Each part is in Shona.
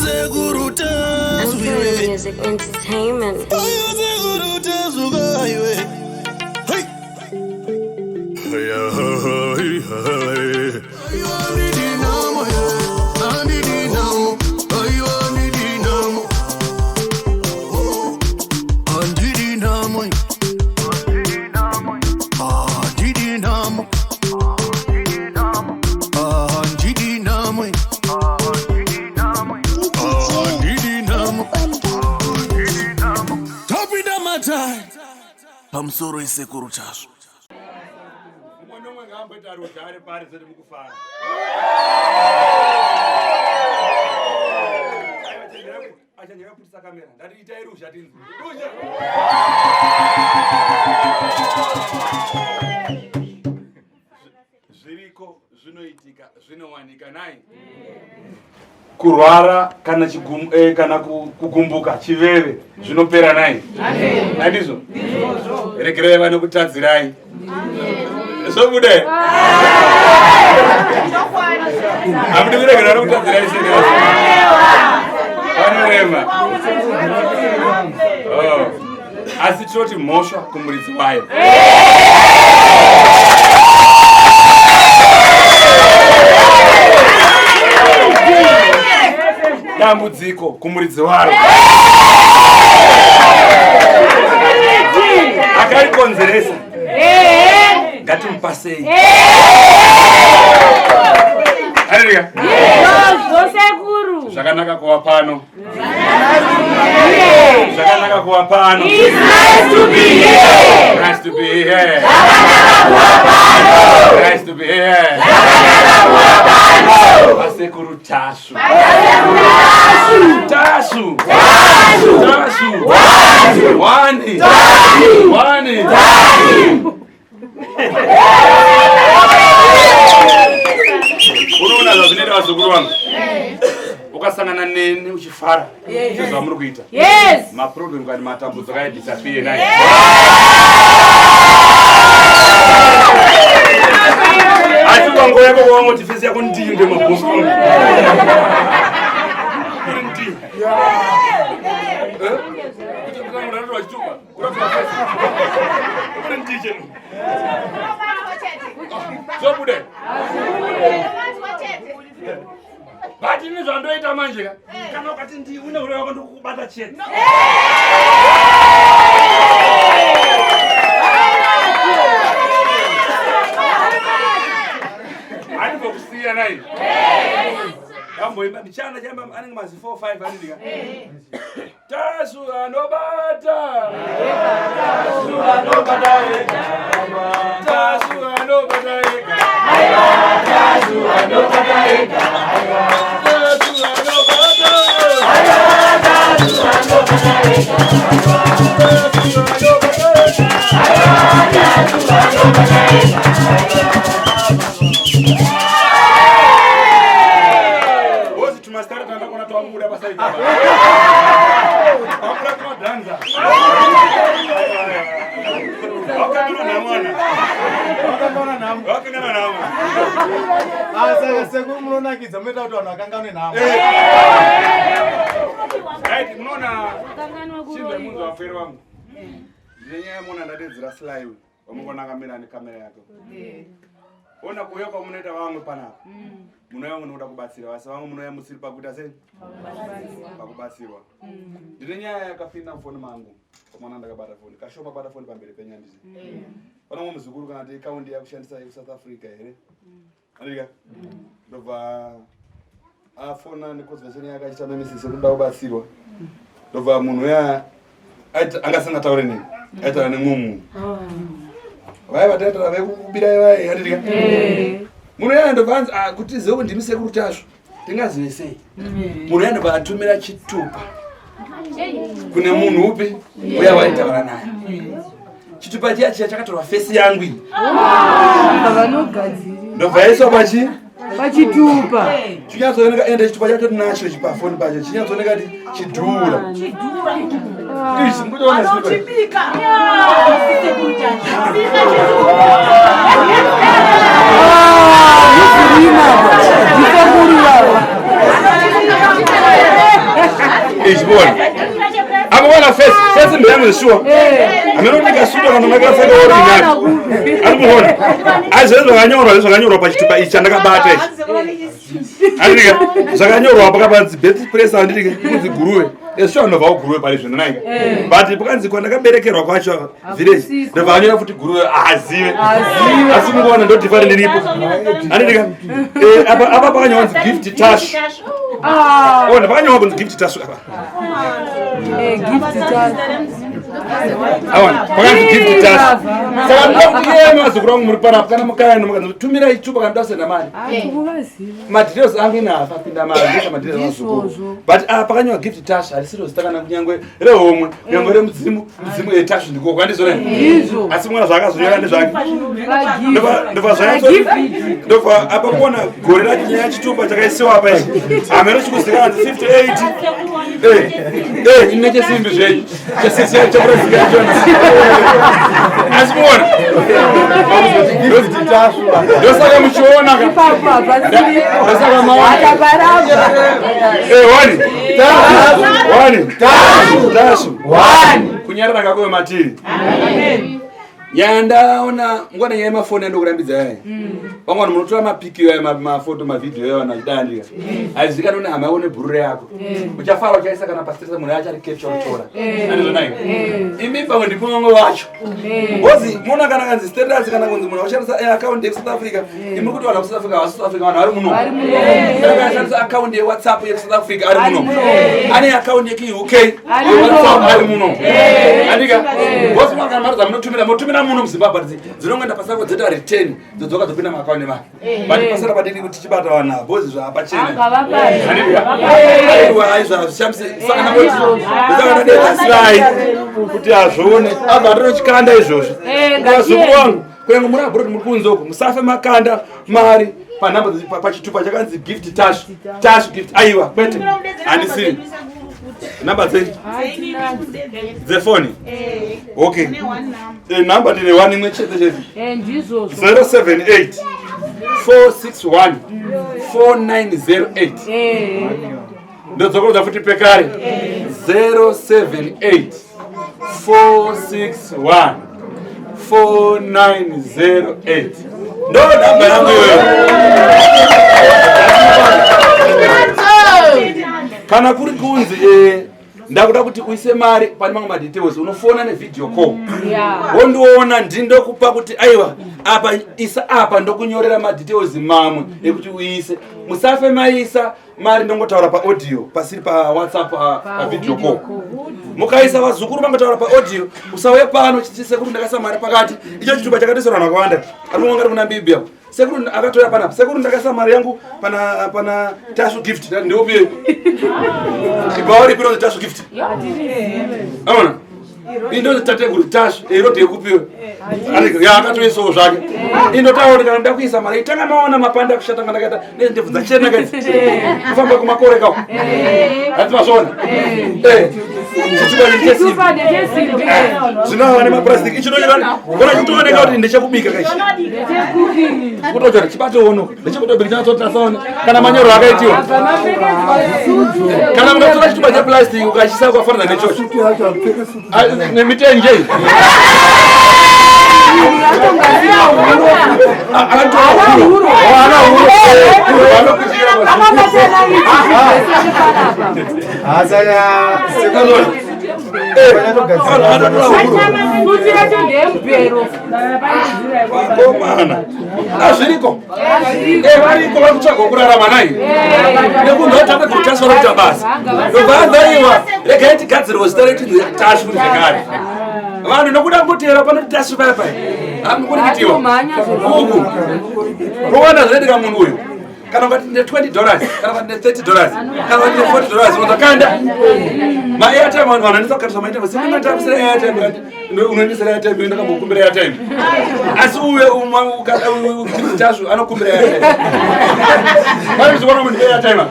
Sekuru Tasvu Imperial iwe. Music Entertainment. Aiwa sekuru Tasvu ka iwe. Hey. Hey, hey, hey. Aiwa ndidi namo, yeah. Andidi namo. Aiwa ndidi namo. Oh. Andidi namo. Andidi namo. Andidi namo. Andidi namo. Tapinda matai pamusoro isekuru Tasvu. Mumwe nomwe ngaamboita ruzha ari pari zoti mukufara. Aiwa, achenjera kuputisa kamera. Ndati itai ruzha tinzwe. Ruzha. Zviriko, zvinoitika, zvinowanika nai. Kurwara kana kana kugumbuka chiveve zvinopera nai. Handizvo? Regerai vanokutadzirai. Zvobuda here? Hamudi kuregera vanokutadzirai sei? Vanorema. Oh. Asi tinoti mhosva kumuridzi wayo. Dambudziko kumuridzi waro. Akarikonzeresa. Ngatimupasei. Haleluya. Zvosekuru. Zvakanaka kuva pano. Zvakanaka kuva pano. It's nice to be here. Nice to be here. Nice to be here. Vasekuru Tasvu. Tasvu. Tasvu. One. One. Unoona zvazvinoita vazukuru vangu. Ukasangana neni uchifara sezvamuri kuita. Yes. Maproblem kana matambudziko aidisappear nai. Asi ukangoya koko wangoti fesi yako ndiyo ndemabhosi angu. Uri ndiyo. Eh? Kuti kutanga unoratidza chitupa, kuratidzwa fesi. Uri ndiyo chenu. Zvobude. But ini zvandoita manje ka, kana ukati ndiune hure wako ndokukubata chete. Handimbokusiya nai. Ndamboimba michana chaimba anenge mazi 4 5 anindika. Tasvu anobata. Tasvu anobata ega. Tasvu anobata ega. Tasvu anobata ega. Tasvu anobata. Tasvu anobata ega. Tasvu anobata ega. Tasvu anobata ega. Bosi tumastara tanda kuona twabuda pasaidi apa. Twabuda tunodhanza. Wakanganwa namwana. Wakanganwa nhamo. Wakanganwa nhamo. Ah, saka sekuru munonakidza munoita kuti vanhu vakanganwe nhamo. Right, munoona chinhu munhu wapfere wangu. Ndine nyaya muona ndatedzera Sly uyu. Wamuona akamira nekamera yake. Ona kuuya kwamunoita vamwe panapa. Munouya munoda kubatsira asi vamwe munouya musiri pakuita sei? Pakubatsirwa. Ndine nyaya yakapinda mufoni mangu. Pamwana ndakabata foni. Kashoma bata foni pamberi penyu handiti. Pane mumwe muzukuru kana kuti account yakushandisa yekuSouth Africa here? Andika? Ndobva afona neconversation yake achiita nemisisi yekuda kubatsirwa. Ndobva munhu uya anga asingataure neni. Aitaura nemumwe munhu. Vaya vataitaura vekubirai vaya handiti? Munhu uya ndobva anzi kuti zive kuti ndimi sekuru Tasvu. Tingazive sei? Munhu uya ndobva atumira chitupa kune munhu upi uya waitaura naye. Chitupa chiya chiya chakatorwa fesi yangu iyi. Ndobva yaiswa pachi? Pachitupa. Chinyatsooneka ende chitupa chacho tinacho ichi pafoni pacho. Chinyatsooneka kuti chidhura. Ichi mukutoona chitupa. Asikuona. Akuona face, face ndeyangu sure. Ameno ndikasuta kana ndakapfeka ordinary. Ari kuona. Asi zvakanyorwa, zvakanyorwa pachitupa ichi chandakabata ichi. Andika zvakanyorwa pakapanzi birth place, andika kunzi Guruve. Esho ndobva kuGuruve pari zvino naika. But pakanzi kwandakaberekerwa kwacho, village, ndobva anyora futi Guruve, azive. Asi mukuona ndo different ndiripo. Andika apa pakanyorwa kunzi Gift Tash. Ona pakanyorwa kunzi Gift Tash apa. Gift Tash. Awana pakanzi Gift Tash. Saka ndoda kuti iye mazukuru vangu muri panapa, kana mukaenda mukanzi tumirai chitupa kana ndasenda mari, madetails angu ine apapinda mari, ndoisa madetails amazukuru. Ndizvozvo. But apa pakanyorwa Gift Tash, harisiro zita kana kunyange rehomwe, kunyange remudzimu. Mudzimu etash ndikoko, handizvo? Ndizvo. Asi mwana zvaakazonyora ndezvake. Ndobva zvanyatso ndobva apa kuona gore racho, nyaya chitupa chakaisiwa apa ichi, hameno chikuzikanzi 58. Ine chesimbi zvenyu chepurasiki yachona, asi muona ndosaka muchiona ka. Ipapo hapasiri. Ndosaka maona. Akaparamba. One one tashu kunyarara kakuve matiri. Nyaya ndaona nguva nyaya yemafoni yandokurambidza yaya, vamwe vanhu munotora mapikiyo aya, mafoto, mavhidhiyo ayo, vanhu vachidandika, haizivikanwi nehama yako nebhurure yako. Uchafara uchaisa kana pastress, munhu acho ari capture kutora, andizvonaika? Imi pamwe ndipo vamwe vacho bozi muona kana kanzi status, kana kunzi munhu aushandisa account yekuSouth Africa, imi kuti vanhu vekuSouth Africa vasi South Africa, vanhu vari muno. Vari muno. Kana ashandisa account yeWhatsApp yekuSouth Africa, ari muno. Ane account yekuUK Ari yeWhatsApp, muno. ari muno, andika? Bozi muona kana mari dzamunotumira, munotumira muno muZimbabwe, dzinongoenda pasako, dzoita return, dzodzoka, dzopinda muakaunti make. But pasara padiki kuti tichibata vanhu ava, bozi zvaapachena. Aiwa, aizva hazvishamisi. Saka ndadedasirai kuti hazvione abva atinochikanda izvozvo. Vazukuru vangu, kunyange muri abroad, muri kunze uko, musafe makanda mari panhamba pachitupa chakanzi Gift Tash, Tash Gift. Aiwa, kwete, handisiri namba dzefoni. Okay, namba ndine one imwe chete chete. Ndizvozvo. 078 461 4908. Ndodzokorodza futi pekare: 078 461 4908, ndo namba yangu iyoyo. Kana kuri kunzi ndakuda kuti uise mari pane mamwe madetails, unofona nevideo call, wondiona, ndindokupa kuti aiwa, apa isa apa, ndokunyorera madetails mamwe ekuti uise. Musafe maisa mari ndongotaura paaudio pasiri paWhatsApp, pavideo call. Mukaisa, vazukuru vangotaura paaudio, usauye pano chiti, "Sekuru, ndakaisa mari pakati." Icho chitupa chakatoiswa vanhu vakawanda, ari kunga ari kuna Bibia. Sekuru akatoya panapa, "Sekuru, ndakaisa mari yangu pana Tashu Gift." Ndeupi ibhawa ripi ronzi Tashu Gift? Aona, indonzi Tateguru Tashu, irodhi yekupiwe ya akatoisawo zvake. Indotaura kuti kana nda kuisa mari, itanga maona mapanda kushata ngandakaita nendebvu dzachena kaidzi, kufamba kumakore kao, hati mazviona chitupa chesimbi. Chitupa ndechesimbi. Zvinova nemapurasitiki ichi, ona chitooneka kuti ndechekubika kaichi. Ndechekukini. Kutochora chibate ono, ndechekutobika, chanatsotasaona kana manyoro akaitiwa. Abva mapfekedzwa sutu. Kana mukatora chitupa cheplastic ukachisa ukafanana nechocho. Sutu yacho apfeka sutu. Ah, nemitenje iyi. Ah, akatora huro. Oh, ana huro. Vanokuchira pasi. Akabatana ichi zvese panapa. Saka sekuru Vanhu vanotora huro. Sutu yacho ndeyemubhero. Vakomana, azviriko. Variko vari kutsvaga kurarama nai nekunhu vatanga kutaswa kuita basa, ndobva anzaiwa, regai tigadzirwe zita retu Tashu zvekare. Vanhu nokuda kungotera panoti Tashu paya paya, hamukuri Atomhanya. Uku rowana zvinoitika, munhu uyu kana ukati ndine $20, kana ukati ndine $30, kana ukati ndine $40, unozakanda maairtime. Vanhu vanonetsa kukatisa maairtime. Sekumatambisira airtime, kati unoendesera airtime, ndakambokumbira airtime, asi uye Tashu anokumbira airtime. Pane zvikuona munhu airtime,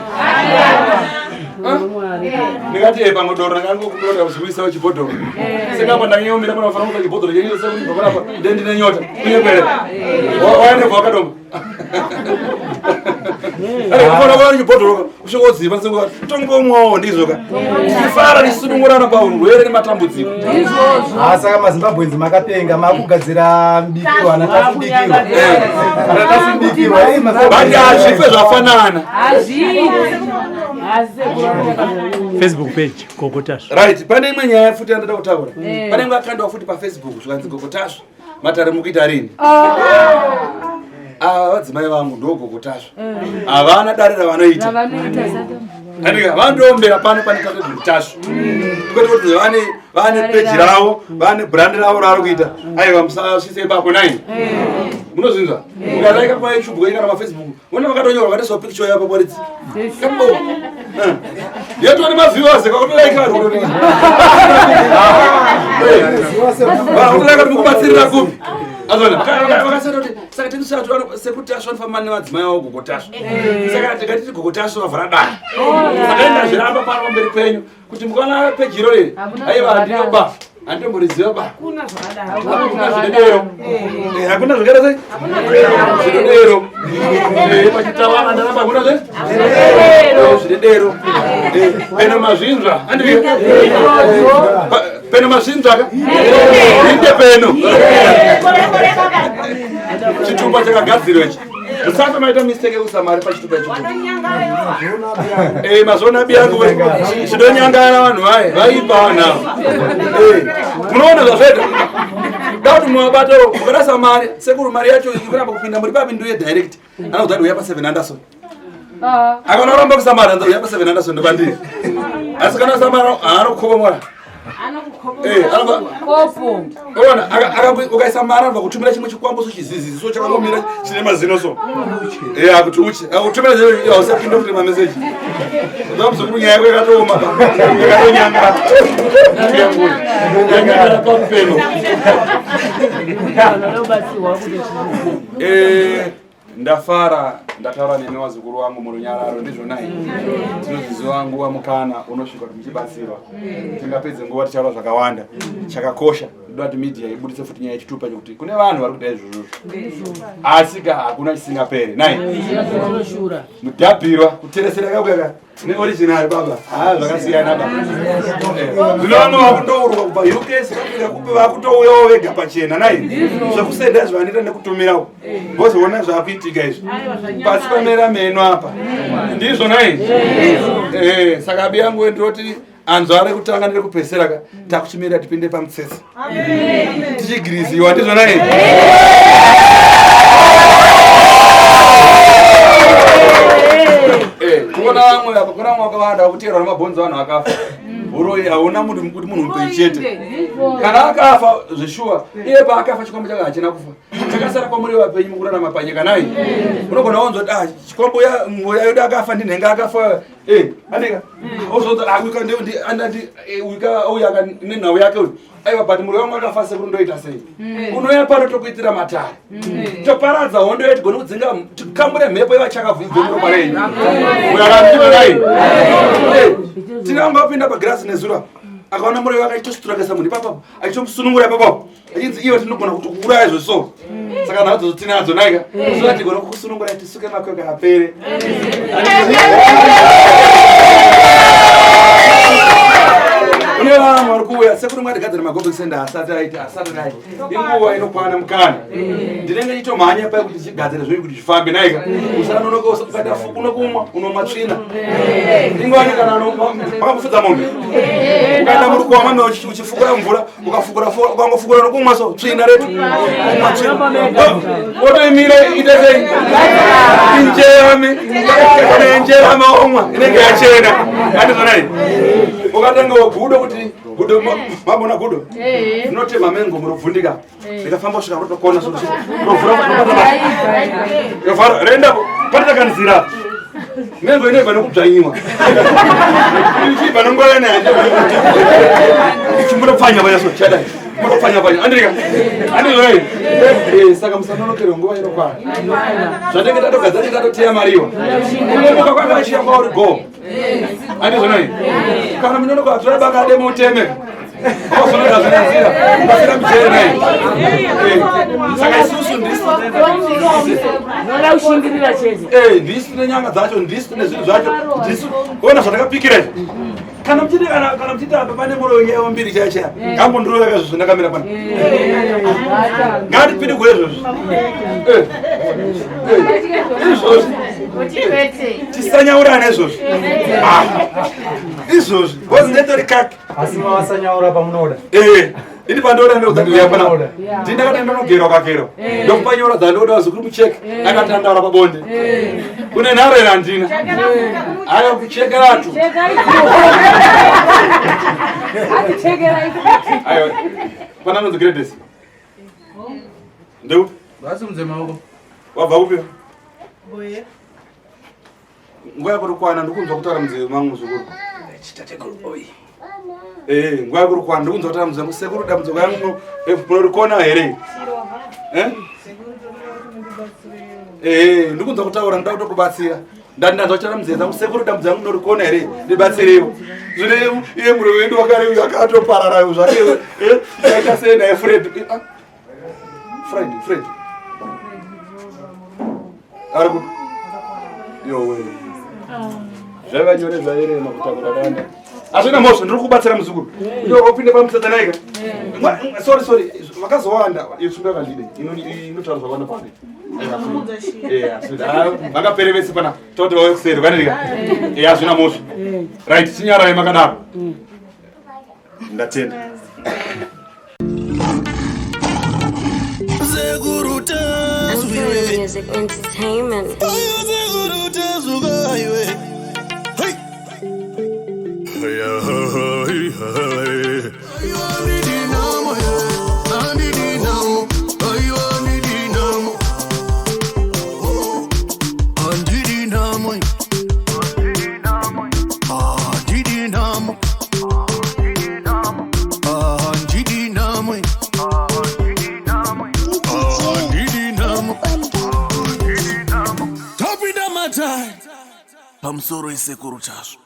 ndingati pamwe doro ndakangokumbira kuziwisawo chibhodhoro, sekapa ndanyomira pana fanira kuta chibhodhoro chenyu, sekuti panapa ndendine nyota, kunyeperera waendebva wakadoma. Ari kufana kwa chibhodhoro kusvika wodziva sekuti tongomwawo ndizvo ka. Tichifara tichisunungurana paurwere nematambudziko. Ah, saka maZimbabweans makapenga makugadzira mbikiro ana tasibikirwa. Ana tasibikirwa. Eh, But maZimbabweans. hazvife zvafanana. Hazviiti. Asi Facebook page Gogo Tasvu. Right, pane imwe nyaya futi yandoda kutaura. Eh. Pane imwe akandiwa futi paFacebook zvikanzi Gogo Tasvu matare mukuita rini? Ava vadzimai vangu ndo Gogo Tasvu. Havana dare ravanoita. Ravanoita. Andika vandombera pano pane Tateguru Tasvu. Kwete kuti vane peji ravo, vane brand ravo ravari kuita. Aiwa musasvitse ipapo nai. Munozvinzwa? Ukalaika pa YouTube kana pa Facebook, vona vakatonyorwa vakatoiswa picture yavo paridzi. Kambo. Yatoni ma viewers kakutolaika vanhu kutoringa. Vakutolaika kuti mukubatsirira kupi? Azona vakasara kuti saka tinosati sekuti Tasvu vanofamba nevadzimai vavo Gogo Tasvu. Saka tikatiti Gogo Tasvu vavhara dare. Saka ndazviramba pano pamberi penyu kuti mukaona peji irori Hamuna aiwa zvakadaro. handino ba handitomboriziva ba. Hakuna zvakadaro. Hakuna zvidedero. Hakuna zvakaita sei? Zvidedero. Pachitawa andaramba hakuna zve? Zvidedero. Peno mazvinzva. Andii? Peno mazvinzva ka? Inde peno. Chitupa chakagadzirwa ichi. Musafa maita mistake yekuisa mari pachitupa ichi. Mazoona biyangu chidonyangana vanhu vaye vaipa vanhu ava. Munoona zvazvaita da kuti muvabato mukarasa mari sekuru mari yacho ikuramba kupinda muri papi nduye direct anokuti adi uya pa 7 Anderson. Akaona kuramba kuisa mari anza uya pa 7 Anderson ndopandiri. Asi kana kuisa mari haanokukobomora. Anobva Kopo. Ona ukaisa mari anobva kutumira chimwe chikwambo so chizizi so chakangomira chine mazino so. Akuti uchi. Akutumira zve usapinda kuti mameseji. Ndamuzukuru nyaya yako yakatooma ba. Yakatonyanga. Yangara pamupeno. Ndafara ndataura nemi vazukuru vangu murunyararo ndizvo nai. Tinozviziva nguva mukana unosvika kuti muchibatsirwa. Tingapedze nguva tichaura zvakawanda. Chakakosha ndoda kuti media ibudise futi nyaya yechitupa chekuti kune vanhu vari kuita izvozvo. Asi ka hakuna chisingaperi nai. Mudhabhirwa kuteresera kakuyaka neoriginal baba. Zvakasiyana baba. Zvino vamwe vakutourwa kubva UK South Africa kupi vakutouyawo vega pachena nai. Zvekusenda zvavanoita nekutumirawo. Vozoona zvakuitika izvi. Pasi pamera meno apa. Ndizvo nai. Saka abi yangu ndinoti anzwa rekutanga nerekupedzisira ka takuchimira tipinde pamutsetse. Tichigiriziwa ndizvo nai. Kuona vamwe apa kuna vamwe vakawanda vakuteerwa nemabhonzo vanhu vakafa. Uroyi hauna munhu kuti munhu mupenyu chete. Kana akafa zveshuwa iye paakafa chikwambo chake hachina kufa. Chakasara kwamuri vapenyu mukurarama panyika nai. Unogona wonzwa kuti chikwambo mweya yedu akafa ndinhenga akafa. Andika. Ozonza wika ndi wika uya nenhau yake uyu. Aiwa but muri wangu akafa sekuru ndoita sei? Unouya pano tokuitira matare. Toparadza hondo yedu tigone kudzinga tikambure mhepo yevachakabva muropa renyu. Uyakambiwa nai. Tinangopinda pagirasi nezuro akaona muri wake achitositurakisa munhu ipapapo achitomusunungura ipapapo achinzi iwe tinogona kuti kuuraya izvo so. Saka nadzo tinadzo naika. So tigone kukusunungura tisuke makwekwe apere. Kune vamwe vari kuuya sekuru mwatigadzira magobhekisi enda asati aita asati dai. Inguva inokwana mukana. Ndinenge ndichitomhanya pai kuti ndichigadzira zvinhu kuti zvifambe naika. Usanonoka ukaita fuku unokumwa unomwa tsvina. Ingwani kana makafudza mombe. Ukaenda murukuwa mame uchifukura mvura ukafukura ukangofukura nokumwa so tsvina retu. Kumwa tsvina. Wotoimira ite sei? Injerame. Kana injerame omwa inenge yachena. Handizvonai. Ukatanga gudo kuti gudo mabona gudo. Rinotema mengo murobvundika. Rikafamba kusvika rotokona so. Rovhura rovhara renda patakanzira. Mengo inobva nekudzvanyiwa. Ichibva nengwaya nayo. Chimbotopfanya pfanya so chadai. Mbotopfanya pfanya. Andrika. Andizvoi. Saka musanonokerwe nguva inokwana. Zvatenge tatogadzira tatoteya mariwa. Unomuka kwanga achiyamba uri go. Andizvonai. Kana munonoka tora baka demo uteme. Wazonoda zvinazira. Pasina michere naye. Saka isusu ndisu Noda kushingirira chete. Ndisu tine nyanga dzacho, ndisu tine zvinhu zvacho, ndisu ona zvatakapikira izvi. Kana muchiti kana muchiti apa pane muroi nyaya mbiri chaya chaya. Ngambondirova kazvo zvandakamira pana. Ngatipindigwe izvozvi. Izvozvi. Tisanyaurana izvozvi. Izvozvi. Because ndetori kaki. Asi mavasanyaura pamunoda. Ini pandoda ndokudzandiuya pana. Ndini ndakati ndinogerwa kakero. Ndokupa nyora dzandoda vazukuru mucheke. Akatandara pabonde. Une nharo here handina. Aya kuchekeratu. Aiwa. Pana anonzi Greatest. Ndeupi? Vasimudze maoko. Wabva kupi? Nguva yako rikwana ndikunzwa kutaura munzeve mangu muzukuru. Nguva yako rikwana ndikunzwa kutaura munzeve mangu sekuru dambudziko yangu munorikona here? Ndikunzwa kutaura ndoda kutokubatsira. Ndati ndanzwa kutaura munzeve dzangu sekuru dambudziko yangu munorikona here? Ndibatsireiwo. Zvino iye muroyi wedu wakare akatoparara zvake. Chaita sei naye Fred? Fred, Fred. Ari ku yowe. Zvaiva nyore zvairema kutakura danda. Hazvina mhosva, ndiri kubatsira muzukuru. Ndo upinde pamutsetse naika. Sorry, sorry, vakazowanda. Iyo tsvimbo yakandide. Inotaura zvakawanda pano. Vakapere vese pana. Toti vauye kuseri, vanirika. Hazvina mhosva. Right, chinyarai makadaro. Ndatenda. Sekuru That's Music Entertainment. Sekuru Tasvu iwe. Hey. Hey, hey, hey. Pamusoro isekuru chazvo.